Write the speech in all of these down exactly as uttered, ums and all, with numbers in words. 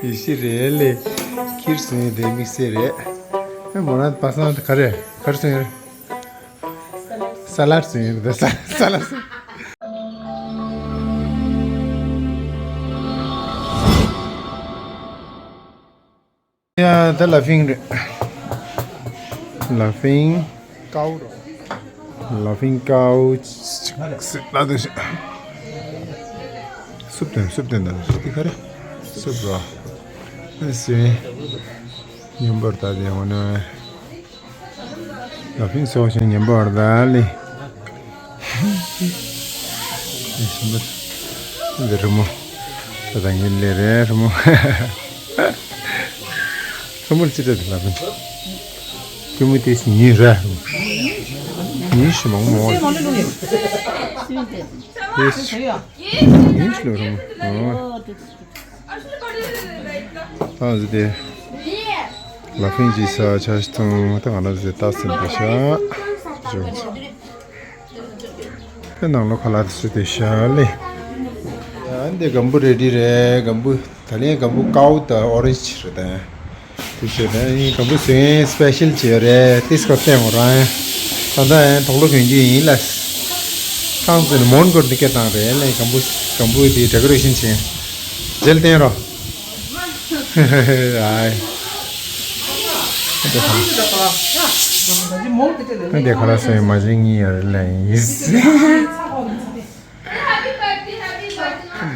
ཡེ་ཤེས་རེད་ལེ། ཁིར་སོང་ཡོད་དེ་དམིགས་བསལ་རེད། ཨེ་མོ་རང་པ་སངས་ག་རེ་ག་རེ་སོང་ཡོད་རེད། ས་ལར་སོང་ཡོད་རེད། ས་ས་ལར་སོང་། ཡ་ད་ལ་ཕིང་རེད། ལ་ཕིང་ཀའུ་རོ། ལ་ཕིང་ཀའུ་སི་ལ་དུ་ཤ། སུབ་དོན་སུབ་དོན་ད་སུབ་དི་ཁ་རེ་སུབ་རོ། ཨ་སི་ཉམས་པར་ད་དེ་འོ་ན། ལ་ཕིང་སོགས་ཤིང་ཉན་པ་བར་ད་ལི། འདི་རི་མོ། ད་ད་ངན་ལེ་རེད་རི་མོ། རི་མོ་ཅི་རེད་ལ་ཕིང་། ཀུ་མུ་ཏི་སི་ཉི་ར། ཉི་ཤི་མང་མོ། ཏི་སི་ཉི་ཤི་ལོ་རི་མོ། ཨོ། ད་འདི་དེ། ལ་ཕིང་ཅི་ས་ཆ་ཞིག་ཐོང་ད་ང་ལ་ཟེ་ཏ་སིན་དེ་ཤ། ཇོ། ཁྱོད་ནང་ལོ་ཁ་ལ་དེ་སུ་དེ་ཤ་ལེ། ཨ་འདི་གམ་བུ་རེ་ཌི་རེད། གམ་བུ་ད་ལན་གམ་བུ་ཀའུ་ད་ཨོ་རེན་ཇི་རེད་ད། དེ་ཤ་ད་ཡིན་གམ་བུ་སུ་ཡིན་སི་པེ་ཤལ་བྱས་རེད། ཏིས་ཀ་བསྟན་འོ་རང་ཡ། ད་ད་ཡིན་དོག་ལོ་གྱོན་རྒྱུ་ཡིན་ལ། ཁང་ཚན་མོན་གོར་འདི་སྐད་བཏང་རེད་ལེ། གམ་བུ་གམ་བུ་དེ་ཌེ་ཀོ་རེ་ཤན་བྱས། རྗེས་ལ་བསྟན་རོགས། ཨའི། འདི་ག་ལ་སོང་མ་བྱིན་ངི་ཡར་ལེན་ཡིས།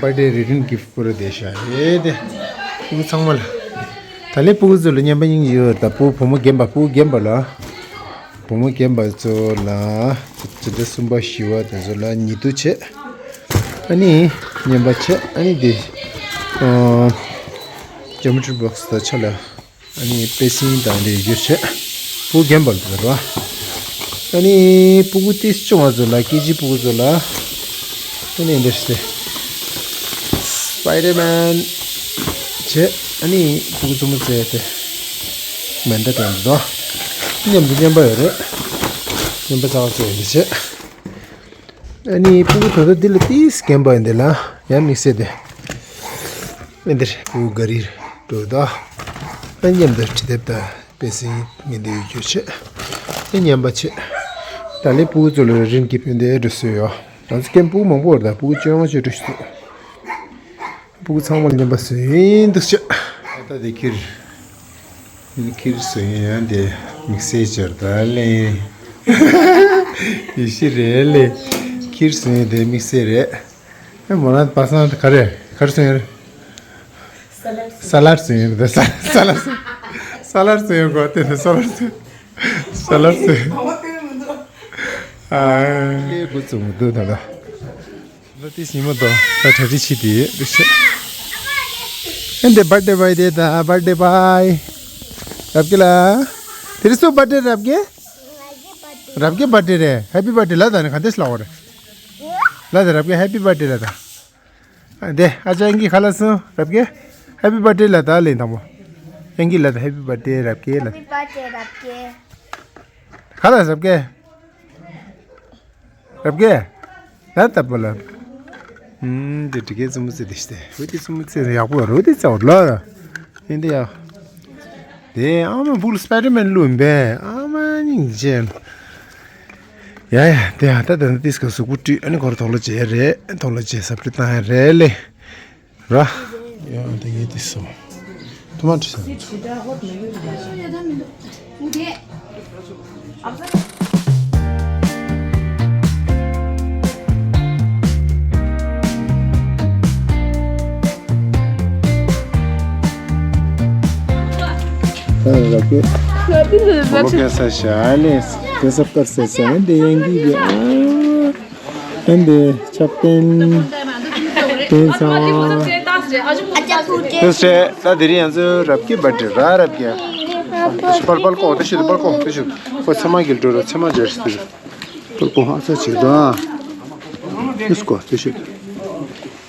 བར་ཌེ་རི་ཊན་གིཕ་པོ་ར་དེ་ཤ་ཡེ་དེ། ཕྲུ་གུ་ཚང་མ་ལ། ད་ལེ་ཕྲུ་གུ་ཚོ་ལ་རྔན་པ་སྙིང་རྗེ་ཡོད་ད། ཕྲུ་གུ་བུ་མོ་རྒན་པ་ཕྲུ་གུ་རྒན་པ་ལ། བུ་མོ་རྒན་པ་ཚོ་ལ་ཇི་ལྟར་གསུམ་པ་བཞི་པ་དེ་ཚོ་ལ་ཉེ་དུ་བྱས། ཨ་ནི་རྔན་པ་བྱས། ཨ་ནི་དེ་ཨ་ཇོ་མི་ཊི་རི་བོག་སི་དང་ཆ་ལ་ཨ་ནི་པེ་སིང་དང་དེ་ཡོད་བྱས། ཕྲུ་གུ་རྒན་པ་ལ་དེ་ར། ཨ་ནི་ཕྲུ་གུ་ཏིས་ཆུང་བ་ཚོ་ལ་ཀེ་ཇི་ཕྲུ་གུ་ཚོ་ལ་ཨ་ནི་འདིར་སྟེ་སི་པའི་ཌར་མན་བྱས། ཨ་ནི་ཕྲུ་གུ་ཚོ་མོ་བཙལ་ཏེ་མེ་མདའ་སྟོན་འདུག་མཉམ་དུ་རྔན་པ་ཡོད་རེད། རྔན་པ་ཚ་བ་ཚོ་ཡོད་འདི་བྱས། ཨ་ནི་ཕྲུ་གུ་ད་ལྟ་འདི་ལ་ཏིས་རྒན་པ་ཡིན་འདི་ལ་ཡང་དམིགས་བསལ་དེ། ཨ་འདིར་ཕྲུ་གུ་ག་རིར་འགྲོ་ད། ཨ་མཉམ་དུ་ཁྲིད་དེབ་དང་པེ་སིང་ངས་འདི་ཡོད་རྒྱུ་བྱས། ཨ་རྔན་པ་བྱས། ད་ལས་ཕྲུ་གུ་ཚོ་ལ་རིན་གྱིས་ཕུལ་འདི་འགྲོ་སྲོལ་ཡོད། ང་ཚོ་ཀེམ་ཕྲུ་གུ་མང་པོ་ཡོད་ད། ཕྲུ་གུ་བཅོ་ལྔ་བཅུ་འགྲོ་ཤི་ཐུབ། ཕྲུ་གུ་ཚང་མ་ལ་རྔན་པ་བཟོས་ཡིན་འདུག་ཤག་ད་དེ་ཁྱེར། ཁྱེར་བཟོས་ཡིན་ཡང་དེ་དམིགས་བསལ་སྦྱོར་ད་ལེན། ཡེ་ཤེས་རེད་ལེ། ཁྱེར་བཟོས་ཡིན་དེ་དམིགས་བསལ་རེད། ཨེ་མོ་རང་པ་སངས་ག་རེ་ག་རེ་བཟོས་ཡོད་རེད། ས་ལར་བཟོས་ཡོད་རེད། ས་ས་ལར་ས་ལར་བཟོས་ཡོད་གོ་དེ་ནས་ས་ལར་བཟོས། ས་ལར་བཟོས། ཨ་ལེ་འགོ་བཙུགས་མི་འདུག་ད་ལྟ། ད་ཏིས་ཉི་མ་དོ་ད་གྲ་སྒྲིག་བྱེད་དེ་འདུག་ཤག་ཨེ་འདི་བར་ཌེ་བྷའི་ཌེ་ད་བར་ཌེ་བྷའི། རབ་ཀྱི་ལ། དེ་རིང་སུ་བར་ཌེ་རབ་ཀྱི། རབ་ཀྱི་བར་ཌེ་རེད། ཧེ་པི་བར་ཌེ་ལ་ད་ནི་ག་འདྲས་ལབ་པ་རེད། ལ་ད་རབ་ཀྱི་ཧེ་པི་བར་ཌེ་ལ་ད། ཨ་འདི་ཨ་ཅག་ཨེན་གྱི་ཁ་ལ་སོང་རབ་ཀྱི། ཧེ་པི་བར་ཌེ་ལ་ད་ལེན་དང་པོ། ཨེན་གྱི་ལ་ད་ཧེ་པི་བར་ཌེ་རབ་ཀྱི་ལ། ཧེ་པི་བར་ཌེ་རབ་ཀྱི། ཁ་ལ་རབ་ཀྱི། རབ་ཀྱི། ད་ལྟ་བུ་ལ། ཨུམ། དེ་དྲི་གའི་བཙུན་མོ་ཚེ་དེ་ཤི་སྟེ། འོ་དེ་བཙུན་མོ་ཚེ་ཡག་པོ་རོ་དེ་ཚ་བོ་ལ། ཡིན་དེ་ཡ། དེ་ཨ་མ་བུ་ལ་སི་པའི་ཌར་མན་བླུགས་པས་ཨ་མ་སྙིང་རྗེ། ཡ་ཡ་དེ་ཡ་ད་ད་ན་དེ་སྐབས་གཟུགས་པོ་བཀྲུས་ཨ་ནི་ཁོ་ར་དོག་ལོ་བྱེད་ཡ་རེད། དོག་ལོ་བྱེད་ས་བཀྲུས་བཏང་ཡ་རེད་ལེ། ར། ཡང་དེ་ངས་དེ་སོ། ཐོ་མ་ཊོ་སོ། ར་ཀེ། ར་ཀེ་ས་ཤ་ལེ། དེ་སབ་ཀར་ས་ཤ་འདི་ཡང་གི་གི་ཨ། ཨ་འདི་ཆབ་བརྟན། བརྟན་ཚང་བ། དེ་སྲས་ད་དེ་རིང་ང་ཚོའི་རབ་ཀྱི་བར་ཌེ་ར་རབ་ཀྱི། པལ་པལ་ཀོ་དེ་ཤི་དུ་པལ་ཀོ་དེ་ཤི་དུ་ཀོ་ཚེ་མ་གིལ་ཏུ་ར་ཚེ་མ་ཇེར་སི་དེ་ཤི་དུ་པལ་ཀོ་ཧ་ཚ་ཆི་དུ་ཨ། དེ་སྐོ་དེ་ཤི་དུ་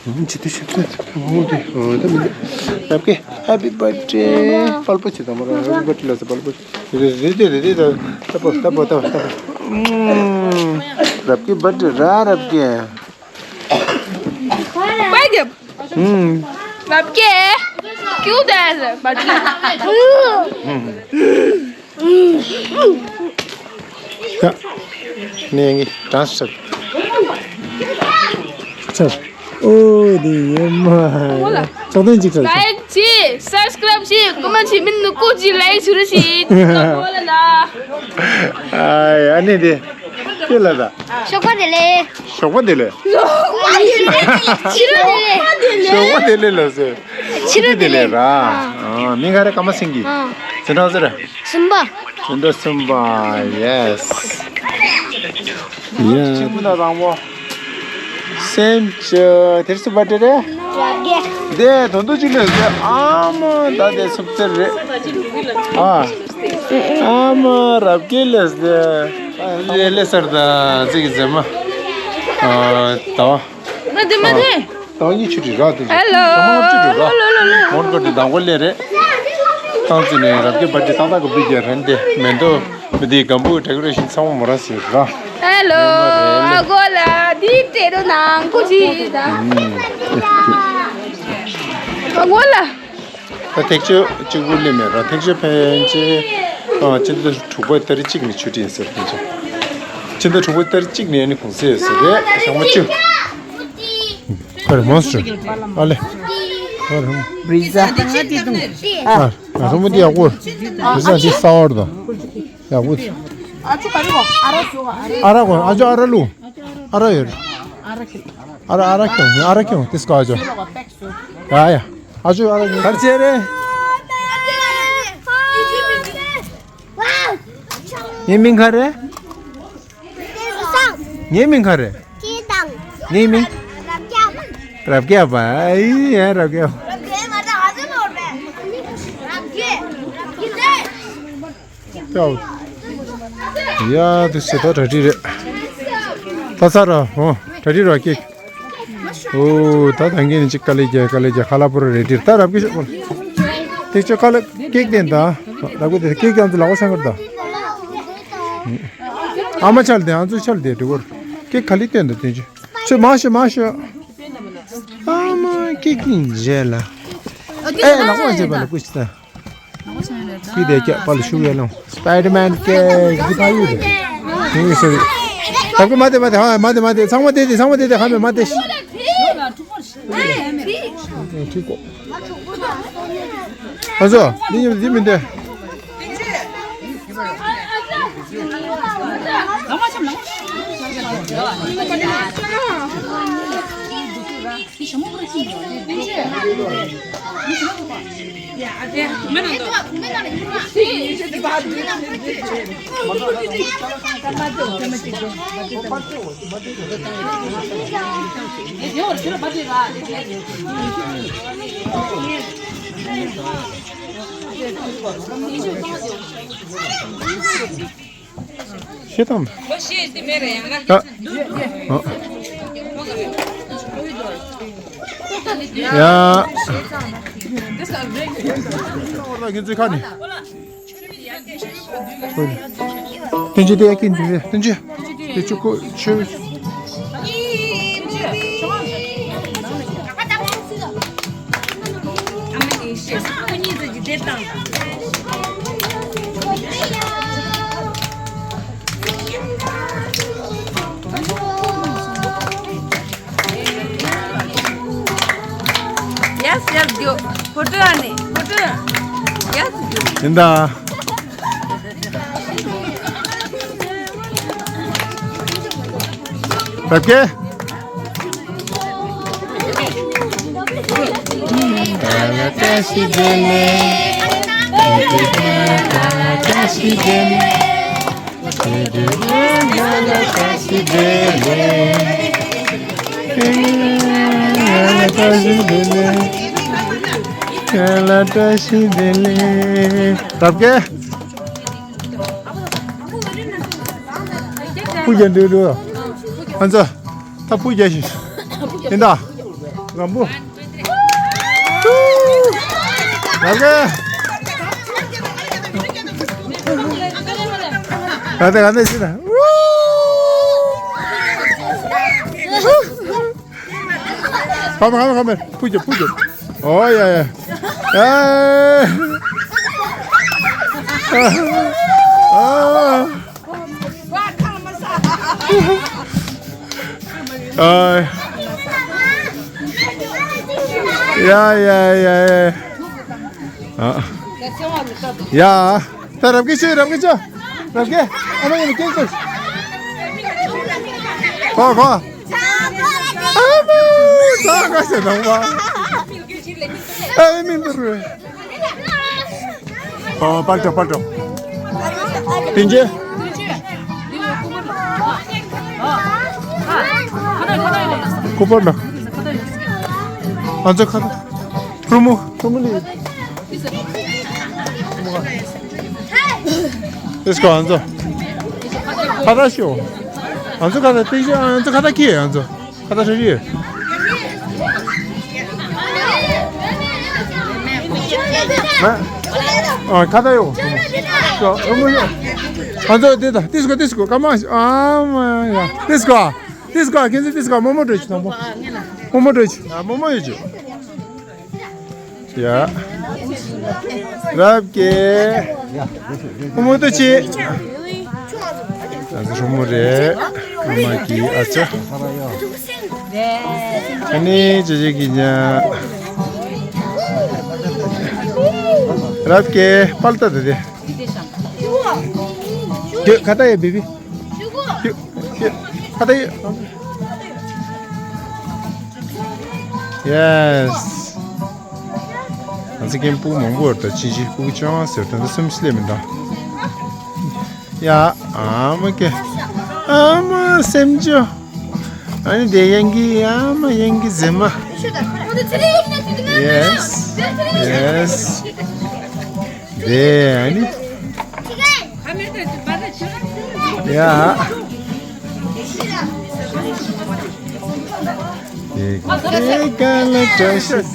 ཨང་ཆི་དེ་ཤི་དུ་ཨང་དེ་ཨང་དེ་མི་དེ་རབ་ཀྱི་ཧེ་པི་བར་ཌེ་པལ་པོ་ཆི་དུ་མ་ར་ཧེ་པི་བར་ཌེ་ལ་ཚེ་པལ་པོ་ཆི་དེ་དེ་དེ་དེ་ད་པོ་ད་པོ་ད་པོ་ད་པོ། རབ་ཀྱི་བར་ཏི་ར་རབ་ཀྱི། Bye. ཧུམ། རབ་ཀྱི། Cute as a བར་ཏི། ཧུམ། ཡ། ནས་ངས་dance བྱེད། ཨོ་དེ་ཡེ་མ། ཚོགས་དོན་གཅིག་བྱས། Like བྱེད། Subscribe བྱེད། Comment བྱེད། མིན་ནི་ཀོ་ཅི་like བྱེད་རེ་བྱེད། ཨ་ནི་དེ། ཁྱེད་ལ་ད། ཞོགས་པ་བདེ་ལེགས། ཞོགས་པ་བདེ་ལེགས། ཕྱི་དྲོ་བདེ་ལེགས། ཞོགས་པ་བདེ་ལེགས་ལ་ཟེར། ཕྱི་དྲོ་བདེ་ལེགས་ར། ཨ། མིང་ག་རེ། ཀརྨ་སེང་གེ། ཨ། འཛིན་གྲྭ་ཟེར། གསུམ་པ། འཛིན་གྲྭ་གསུམ་པ། Yes. ཡ། གཅིག་པུ་ན་རང་བོ། སེམས་ཅི་དེར་སུ་བ་དེ་རེད། རབ་རྒྱས། དེ་དོན་དུ་གཅིག་ལས་ཟེར། ཨ་མ་ད་དེ་སུབ་ཚེ་རེད། ཨ། ཨ་མ་རབ་རྒྱས་ལས་ཟེར། ཨ་ལས་ལས་ཟེར་ད་ཟིག་གི་ཟེར་མ། ཨ་ད་བ། ང་དེ་མ་དེ། ད་གཉིས་ཆུ་དྲི་ར་དེ། Hello. ད་མ་ལབ་ཆུ་དྲི་ར། Hello, hello, hello. མོར་གོ་དེ་དང་གོ་ལེ་རེད། ཏང་ཙི་ནས་རབ་རྒྱས་བར་དེ་ཏང་ཏང་གི་བི་རྒྱ་རན་དེ་མེན་དོ། མི་དེ་སྒམ་པོ་decoration་ཚང་མ་མོ་ར་ཟེར་ར། Hello. ཨ་གོ་ལ་དེ་དྲི་རོ་ནང་ཁུ་ཅི་ད། ཨ་གོ་ལ། ད་ཐེག་ཆོས་གཅིག་པུ་ལས་མེད་ར། ཐེག་ཆོས་ཕན་ཆེ། ཨ་ཕྱི་ཟླ་དྲུག་པ་ཏ་རིག་གཅིག་ནས་ཆུ་དྲི་ཡིན་ཟེར། ཕན་ཆེ། ཕྱི་ཟླ་དྲུག་པ་ཏ་རིག་གཅིག་ནས་ནི་གུང་སེང་ཟེར་རེད། ཞག་མ་བཅུ། ཁ་རེ་མོས་ཅུ། ཨ་ལེ། ཁ་རེ་མོ། བི་ཟ། ཨ། ཨ་རོ་མོ་འདི་ཡག་པོ། བི་ཟ་འདི་སའོར་དང་། ཡག་པོ། ཨ་ཅོ་ག་རེ་གོ། ཨ་ར་ཟོ་ག་ཨ་རེ། ཨ་ར་གོ། ཨ་ཅོ་ཨ་ར་ལུ། ཨ་ར་ཡོད། ཨ་ར་ཨ་ར་ཁྱོང་། ཨ་ར་ཁྱོང་། དེ་སྐོར་ཨ་ཅོ། ཡ་ཡ། ཨ་ཅོ་ཨ་ར་ཁྱོང་། གར་ཆེ་རེད། ངའི་མིང་ག་རེ། ངའི་མིང་ག་རེ། ངའི་མིང་། རབ་རྒྱས་པ། ཨི་ཡ་རབ་རྒྱས་པ། ཡ་དུ་ཟེར་ད་གྲ་སྒྲིག་རེད། ད་ཚར་ར། ཨོ་གྲ་སྒྲིག་ར་ཀེག་ཨོ་ད་ད་ངས་ནི་ཅིག་དཀའ་ལས་རྒྱག་དཀའ་ལས་རྒྱག་ཁ་ལག་པོ་ར་རེ་ཌི་རེད། ད་རབ་རྒྱས་ཤོག་ཁོ་ལ་དེ་ཆོ་ཁ་ལག་ཀེག་དེ་ད་རབ་གོ་དེ་ཀེག་ཀྱང་ཚོ་ལག་པ་སང་གར་ད། ཨ་མ་ཆལ་དེ། ཨ་ཚོ་ཆལ་དེ་འགྲོ་གོ། ཀེག་ག་ལི་སྟོན་ད་དེ་ཆོ། ཆོ་མ་ཤོ་མ་ཤོ། ཨ་མ་ཀེག་ཀིང་རྗེས་ལ། ཨེ་ལག་པ་བྱེད་པ་ལ་ཀུ་ཤི་ད། ཀི་དེ་ཀྱ་པ་ལ་ཤུ་ཡ་ལོང་། སྤའི་ཌར་མན་ཀེག་གི་ཕ་ཡུལ་དེ། ཡིན་གི་སོ་རི། ད་ཀུ་མ་དེ་མ་དེ། ཧ་མ་དེ་མ་དེ། ཚང་མ་དེ་དེ། ཚང་མ་དེ་དེ། ཧ་མེ་མ་དེ་ཤི། ཁྲིག་གོ། ཨ་ཟོ། འདི་ཉིད་འདི་མི་འདི། ཤེས་དམ། ལོ་ཤེས་ཏེ་མེད་རེད་ཡང་ན། ཡ། ཡ། ཁྱེད་ཚོའི་ཁ་ནས། ཐོན་ཅི་དེ་ཡ་ཀིན་དེ་ཐོན་ཅི། དེ་ཆུ་ཀོ་ཆུ། Yes, yes, go. Photo ane, photo. Yes, go. ཡིན་ད། བབ་ཀེ། བཀྲ་ཤིས་བདེ་ལེགས། བཀྲ་ཤིས་བདེ་ལེགས། བཀྲ་ཤིས་བདེ་ལེགས། བཀྲ་ཤིས་བདེ་ལེགས། རབ་ཀེ། སྤུ་རྒྱག་འདོད་འདུག་ཨ་ཙི། ད་སྤུ་རྒྱག་ཤིག་ཡིན་ད། རང་སྤུ། རབ་ཀེ། ག་དེ་ག་དེ་ཤི་ད། Come, come, come here. Put your, put your. Oh, yeah, yeah. Hey. Ah. Ah. Yeah, yeah, yeah, yeah. Ah. Yeah. ད་རབ་ཀྱི་ཆུ་རབ་ཀྱི་ཆུ། རབ་ཀྱི། ཨ་མ་ཡིན་ཀྱི་ཆུ། ཁོ་ཁོ། ཨ་མ། ད་ག་ཟེ་དང་བ། ཨ་མི་འདུག་རེད། ཨོ་པལ་ཏོ་པལ་ཏོ། དེ་འཇེ། ཁོ་པལ་ཏོ། ཨ་ཛ་ཁ་ཏ། ཕྲུ་མུ་ཕྲུ་མུ་ནི། ཨེས་ཀོ་ཨ་ཛ། ཁ་ཏ་ཤོ། ཨ་ཛ་ཁ་ཏ་ཏི་ཤོ་ཨ་ཛ་ཁ་ཏ་ཁི་ཨ་ཛ། ཁ་ཏ་ཧྲི་ཧྲི། ཨ་ཁ་ཏ་ཡོ། ཨ་ཛ་དེ་ད་ཏིས་ཀོ་ཏིས་ཀོ་ཀ་མ། ཨ་མ་ཡ་ཏིས་ཀོ། ཏིས་ཀོ་ཁྱེད་ཚོ་ཏིས་ཀོ་མོ་མོ་འགྲོ་ཆུ་དང་པོ། མོ་མོ་འགྲོ་ཆུ། ཨ་མོ་མོ་ཡོད་ཆུ། ཡ། རབ་ཀྱི། མོ་མོ་ཏུ་ཆི། ཨ་ཙི་ཧྲུ་མོ་རེད། ཨ་མ་གི་ཨ་ཅོ། ཨ་ནི་ཅི་ཅི་གི་ཉ། རབ་ཀྱི་པལ་ཏ་དེ་དེ། ཁ་ཏ་ཡ་བི་བི། ཁ་ཏ་ཡ། Yes. ང་ཚོ་ཀེམ་སྤུ་གུ་མང་པོ་ཡོད་ད། ཅི་ཅི་སྤུ་གུ་བཅོ་ལྔ་ཟེར་ད་ལྟ་སུམ་ཅུ་སླེབས་མི་འདུག་ཡ། ཨ་མ་ཀེ། ཨ་མ་སེམས་ཅོ། ཨ་ནི་དེ་ཡན་གི་ཨ་མ་ཡན་གི་ཟེ་མ། Yes. Yes. དེ་ཨ་ནི། ཡ།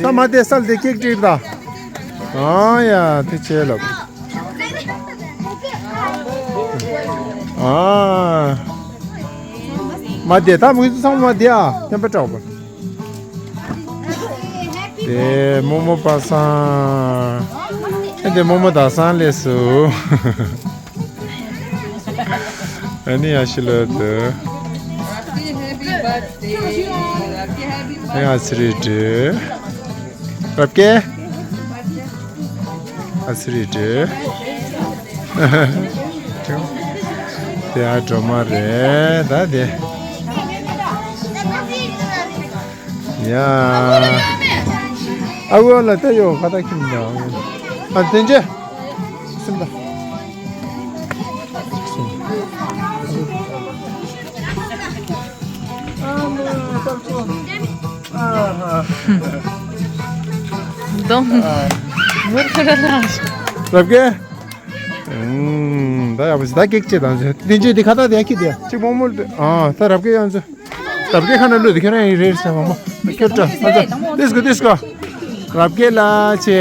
ད་མ་དེ་སལ་དེ་ཀེག་ཀྲིག་ད། ཨ་ཡ་དེ་ཆེ་ལབ། ཨ། མ་དེ་ད་མི་ཚང་མ་དེ་ཨ་སྙན་པ་དྲག་པ། དེ་རྨོ་མོ་པ་སངས། དེ་རྨོ་མོ་ད་སངས་ལས་སུ། ཨ་ནི་ཡ་ཤི་ལོ་དུ། ཨ་ཚི་རི་ཏྲི། རབ་ཀྱེ། ཨ་ཚི་རི་ཏྲི། དེ་ཨ་སྒྲོལ་མ་རེད་ད་དེ། ཡ། ཨ་བོ་ལ་ལྟ་ཡོ་ཁ་ཏ་ཁྱིམ་ན། ཨ་དེ་འཇེ། སིམ་ད། གདོང་། མུར་ཁུ་ར་ལ། རབ་ཀྱེ། ཨུམ། ད་ཡག་པོ་ཞིག་ད་ཀེག་ཅེ་དང་། དེ་འཇེ་དེ་ཁ་ཏ་དེ་ཁྱི་དེ་གཅིག་མོག་མོག་ཨ་ད་རབ་ཀྱེ་ཡང་ཚོ། རབ་ཀྱེ་ཁ་ན་ལུས་དེ་ཁྱོད་རང་ཡིན་རེད་ཟེར་བ་མོ། ཁྱོད་ཀྲ་ཨ་ཙ། ཏིས་ཀོ་ཏིས་ཀོ། རབ་ཀྱེ་ལ་ཆེ།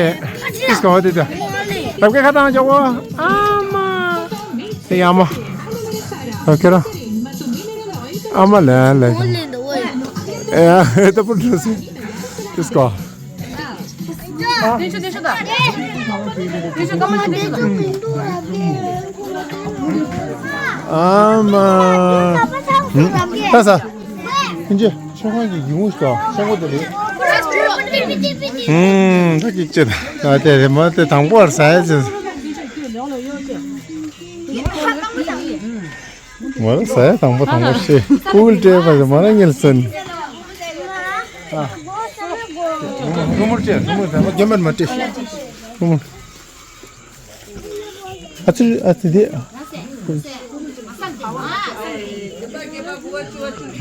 ཏིས་ཀོ་འོ་དེ་ད། རབ་ཀྱེ་ཁ་ཏ་འཇོག་གོ། ཨ་མ། དེ་ཡ་མོ། རབ་ཀྱེ་ར། ཨ་མ་ལ་ལ། ཨེ་ཨ་ད་པུར་འགྲོ་སི། ཏིས་ཀོ། ཨ་མ། ད་ས། ཁྱོད་ཀྱི་ཡིད་འོང་ཞིག་ཤོག་གོ་དེ་རེད། ཧུམ། ད་ཀྱིས་ཅི་ད་དེ་རེད་མ་དེ་དང་པོར་ཟ་ཡ་ཅི། མོ་ཟ་ཡ་དང་པོ་དང་པོ་ཤེས་ཀུལ་སྤྲད་པ་ཟེར་མ་ར་ངལ་སོན། ཨ། ཀུ་མུར་ཅེ་ཀུ་མུར་ཟ་མ་རྒྱ་མར་མ་སྤྲད། ཀུ་མུར། ཨ་ཙི་ཨ་ཙི་དེ།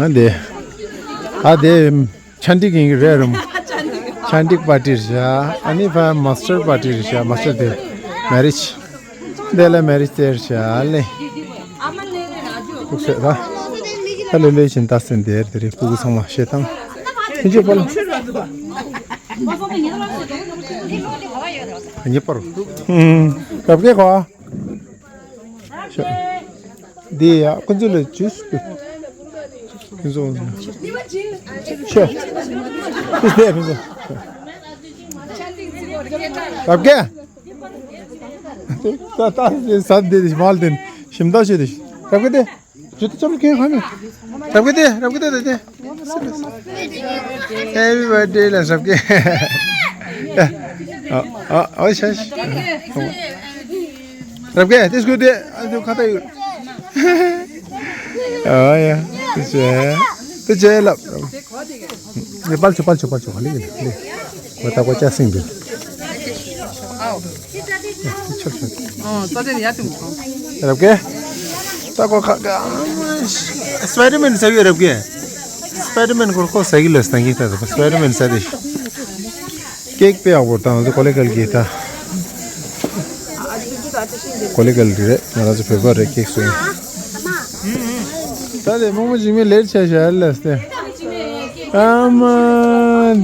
ཨ་དེ། ཨ་དེ། ཆ་འགྲིག་ཡིན་གྱི་རེད་རུམ། ཆ་འགྲིག་པར་ཊི་རེད་ཤག་ཨ་ནི་ཕ་མ་སི་ཊར་པར་ཊི་རེད་ཤག་མ་སི་ཊར་དེ། མེ་རི་ཇི། དེ་ལ་མེ་རི་ཇི་དེ་རེད་ཤག་ལེ། ཁུག་སེ་ད། ད་ལེ་ལེ་བཞིན་ད་སེ་འདེར་དེ་རེད་ཕྲུ་གུ་ཚང་མ་ཤེས་དང་། ཐེན་ཅི་པ་ལ། ངེས་པར། ཧུམ། རབ་ཀྱེ་གོ། འདི་ཡ་ཁོ་ཚོ་ལ་ཇུས་ཀྱི། ཕུན་ཚོགས། ཤོ། ཏིས་ཏེ་ཕུན་ཚོགས། རབ་རྒྱས། ད་ད་ཟ་འདི་མལ་དེ་ཞིམ་ད་ཤེས་དེ། རབ་རྒྱས་དེ། ཇུ་ཏི་ཅམ་ཁེ་ཁ་མི། རབ་རྒྱས་དེ་རབ་རྒྱས་དེ་དེ། Happy birthday ལ་རབ་རྒྱས། ཨ་ཨ་ཨ་ཤ་ཤ། རབ་རྒྱས་དེ་སྐུ་དེ་ཨ་ཚོ་ཁ་ཏ་ཡོད། ཨ་ཡ། དེ་ཅེ། དེ་ཅེ་ལབ། དེ་པལ་ཆོ་པལ་ཆོ་པལ་ཆོ་ལི་ལི་ལི། ཁོ་ད་ཁོ་ཅ་སིང་དུ། ཆོ་ཆོ། ཨོ་ཙོ་དེ་ཡ་དུ། རབ་རྒྱས། ད་ཁོ་ཁ་ཁ། སྤའི་ཌར་མེན་ཟ་ཡོད་རབ་རྒྱས། སྤའི་ཌར་མེན་ཁོ་ཁོ་ཟ་གི་ལ་སྟང་གི་ད་ད་སྤའི་ཌར་མེན་ཟ་དེ། ཀེག་དཔེ་ཡག་པོ་དང་ཀོ་ལི་གལ་གི་ད། ཀོ་ལི་གལ་རེད་ང་རང་ཚོ་བོད་པ་རེད་ཀེག་སོང་། ད་དེ་རྨོ་མོ་འཇིགས་མེད་ལེར་ཆ་ཤར་ལ་སྟེ། ཨ་མ་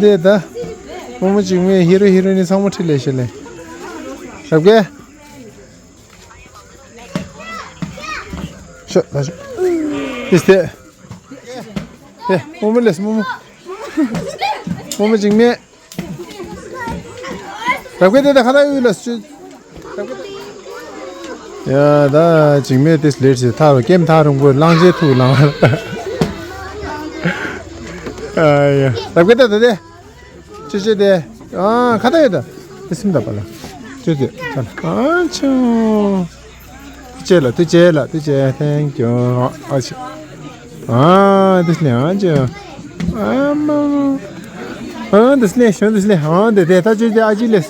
འདི་ད། རྨོ་མོ་འཇིགས་མེད་ཧི་རོ་ཧི་རོ་ནི་ཚང་མ་ཁྲིད་ལས་ཤེས་ལེ། རབ་རྒྱས། ཤོ་ད་ཤོ། དེ་སྟེ། ཨེ་རྨོ་མོ་ལེས་རྨོ་མོ། རྨོ་མོ་འཇིགས་མེད། རབ་རྒྱས་དེ་ད་ཁ་ད་ཡོད་ལ་སུ། ཡ་ད་འཇིགས་མེད་དེ་ལེར་ཆེ་ཐག་རུ་ཀེམ་ཐག་རུང་པོ་ལང་ཆེ་ཐུག་ལང་། ཨ་ཡ་རབ་རྒྱས་དེ་ད་དེ། ཅི་ཅི་དེ། ཨ་ཁ་ད་ཡོད་ད། དེ་སིམ་ད་པ་ལ། ཅི་ཅི་ད་ལ། ཨ་ཆུ། ཏུ་ཅེ་ལ་ཏུ་ཅེ་ལ་ཏུ་ཅེ། Thank you. ཨ་ཆུ། ཨ་དེ་སླེ་ཨ་ཅི། ཨ་མ། ཨ་དེ་སླེ་ཤོ་དེ་སླེ་ཨ་དེ་དེ་ད་ཅི་དེ་ཨ་ཅི་ལེས།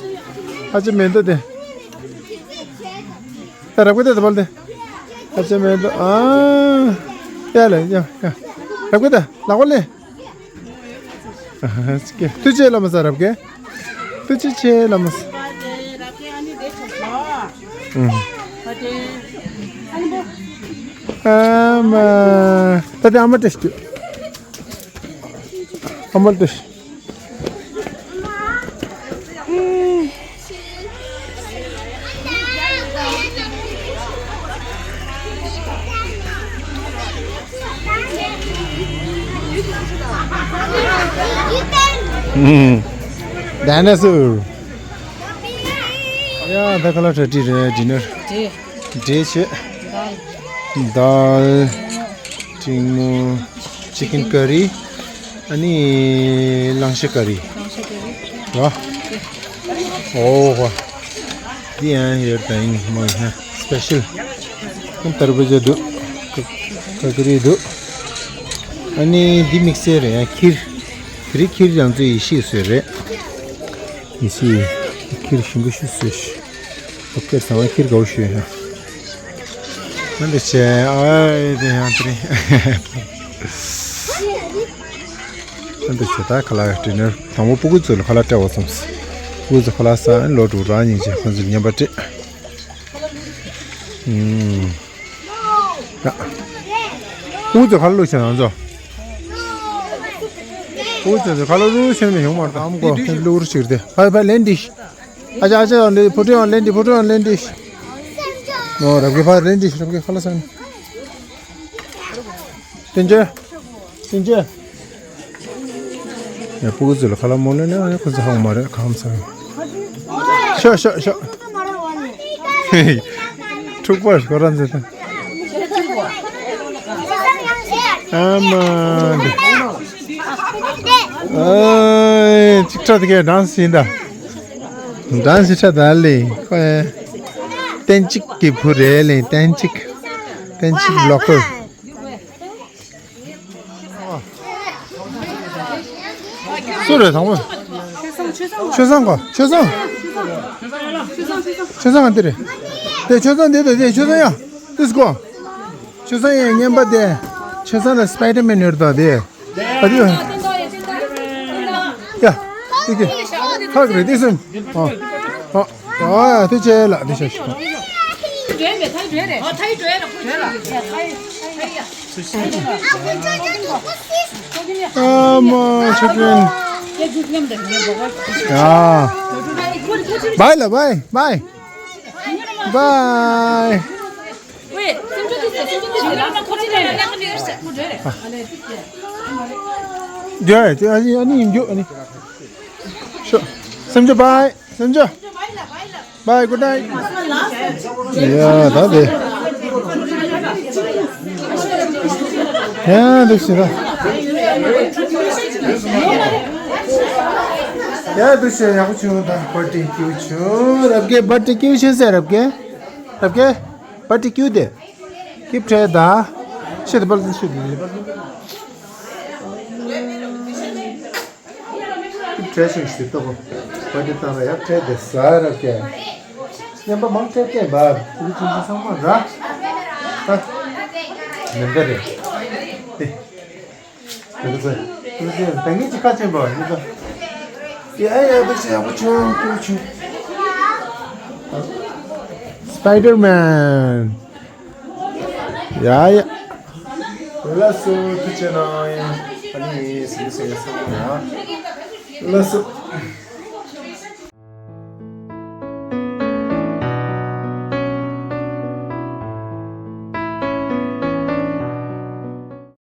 ཨ་ཅི་མེན་ཏོ་དེ། ད་རབ་གི་དེ་ད་བལ་དེ། ཨ་ཅི་མེན་ཏོ་ཨ། ཡ་ལེ་ཡ་ཡ། རབ་གི་དེ་ལ་གོ་ལེ། ཨ་ཧ་ཀེ་ཏུ་ཅེ་ལ་མ་ས་རབ་གེ། ཏུ་ཅི་ཅེ་ལ་མ་ས། ཨུམ། ཨ་མ། ད་དེ་ཨ་མ་ཏེ་སྟུ། ཨ་མ་ཏེ་སྟུ། ཨུམ། ཌའི་ནོ་སོར། ཡ་ད་ག་ལ་ཁྲ་ཏི་རེད་ཌི་ནར། འབྲས་ཆོས། དཱལ། དཱལ། ཀྲིང་མོ། ཅི་ཀིན་ཀ་རི། ཨ་ནི་གླང་ཤ་ཀ་རི། ར། ཨོ་ཧོ། འདི་ཡང་ཡོད་ད་ཡིན་མོ་ཡིན་ཧ་སི་པེ་ཤལ། ཏར་བུ་ཇ་འདུག་ཀ་ཀ་རི་འདུག་ཨ་ནི་འདི་དམིགས་བསལ་རེད་ཡང་ཁིར། དེ་རིང་ཁིར་ཡང་ཚོ་ཡེ་ཤེས་བཟོས་རེད། ཡེ་ཤེས། ཁིར་ཞིམ་པོ་ཞིག་བཟོས་ཤིག་ཨོ་ཁེ་ཟ་བ་ཁིར་དགའ་བོ་ཞུ་ཡ། ཨ་འདི་བྱས་ཨ་དེ་ཡང་དེ་རིང་། ཨ་འདི་བྱས་ད་ཁ་ལག་ཌི་ནར་དང་པོ་སྤུ་གུ་ཚོ་ལ་ཁ་ལག་སྤྲད་པ་ཙམ། སྤུ་གུ་ཚོ་ཁ་ལག་ཟ་ཨ་ལོ་དྲུག་རང་ཉིན་བྱས་ཁོ་ཚོ་ལ་ཉན་པ་སྤྲད། ཨུམ། ཡ། སྤུ་གུ་ཚོ་ཁ་ལག་བླུགས་བྱས་ང་ཚོ། སྤུ་གུ་ཚོ་ཁ་ལག་བླུགས་བྱས་ནས་ཡོང་མ་རེད་ཨམ་གོ་བླུགས་རུ་ཅིག་རེད་དེ་ཕ་ཕ་ལེན་དི། ཨ་ཅག་ཨ་ཅག་ཡང་ལེན་ཕུ་ཏུ་ཡང་ལེན་དི་ཕུ་ཏུ་ཡང་ལེན་དི། ཨོ་རབ་གི་ཕ་ལེན་དི་རབ་གི་ཁ་ལག་ཟ་ནི། ཏིན་ཅེ། ཏིན་ཅེ། ཡ་སྤུ་གུ་ཚོ་ལ་ཁ་ལག་མོ་ལེན་ན་ཁོ་ཚོ་ཧང་མ་རེད་ཁམ་ས། ཤོ་ཤོ་ཤོ། འཁྲུག་པ་ཁོ་རང་ཚོ་དང་། ཨ་མ། ཨེ་ཅིག་ཁྲ་དེ་གའི་ཌན་སི་ཡིན་ད། ཌན་སི་ཁྲ་ད་ལེ་ཁོ། ཏན་ཅིག་གི་བུ་རེད་ལེ་ཏན་ཅིག་ཏན་ཅིག་བི་ལོག་གར། སུ་རེད་དང་པོ། ཆོས་བཟང་གོ་ཆོས་བཟང་། ཆོས་བཟང་འདི་རེད། དེ་ཆོས་བཟང་འདི་དང་དེ་ཆོས་བཟང་ཡ། ཏིས་གོ་ཆོས་བཟང་ཡ་ངན་པ་དེ། ཆོས་བཟང་ལ་སྤའི་ཌར་མེན་ཡོད་དོ་དེ། ཨ་དེ། ཡ། དེ་གི་ཧ་གི་རེད་དེ་སེམས། ཨ། ཨ། ཨ་ཡ་དེ་ཆེ་ལ་དེ་ཆེ་ཤི། ཨ་མ་ཆུ་ཀྲིན། ཡ། བའི་ལ་བའི་བའི། བའི། ཡ་ཡ་ཨ་ནི་ཨ་ནི་ཡིན་རྒྱུ་ཨ་ནི། ཤོ། སེམས་ཅན་བྷའི། སེམས་ཅན། Bye, good night. ཡ་ད་དེ། ཡ་འདུག་ཞེ་ད། ཡ་འདུག་ཞེ་ཡག་པོ་བྱུང་། ད་པར་ཊི་སྐྱིད་པོ་བྱུང་། རབ་རྒྱས་པར་ཊི་སྐྱིད་པོ་བྱུང་ཟེར། རབ་རྒྱས། རབ་རྒྱས། པར་ཊི་སྐྱིད་པོ་དེ། སྐྱིད་པོ་བྱས་ད། ཤེས་ད་པར་ཊི་ཤེས་ད། བྲེ་ཞིག་ཞུ་ཏོ། བ་དེ་ཏང་ར་ཡ་བྲེ་དེ་ཟ་ར་ཀྱེ། སྙན་པ་མང་ཁྲེ་ཀྱེ་འབབ། དེ་ཚོ་ཚང་མ་ར། ཨ། མི་འདྲ་རེད། དེ། དེ་ཚོ་ད་ངེད་ཀྱི་ཁ་ཆེན་པོ་ཡིན་ཏོ། ཡ་ཡ་དེ་ཚོ་ཡག་པོ་བྱུང་། ཀྱུ་བྱུང་། སྤའི་ཌར་མན། ཡ་ཡ། ལགས་སོ། ཐུགས་རྗེ་གནང་། ཨ་ནི་སེམས་སེམས་སེམས་ཡ། ལགས་སོ།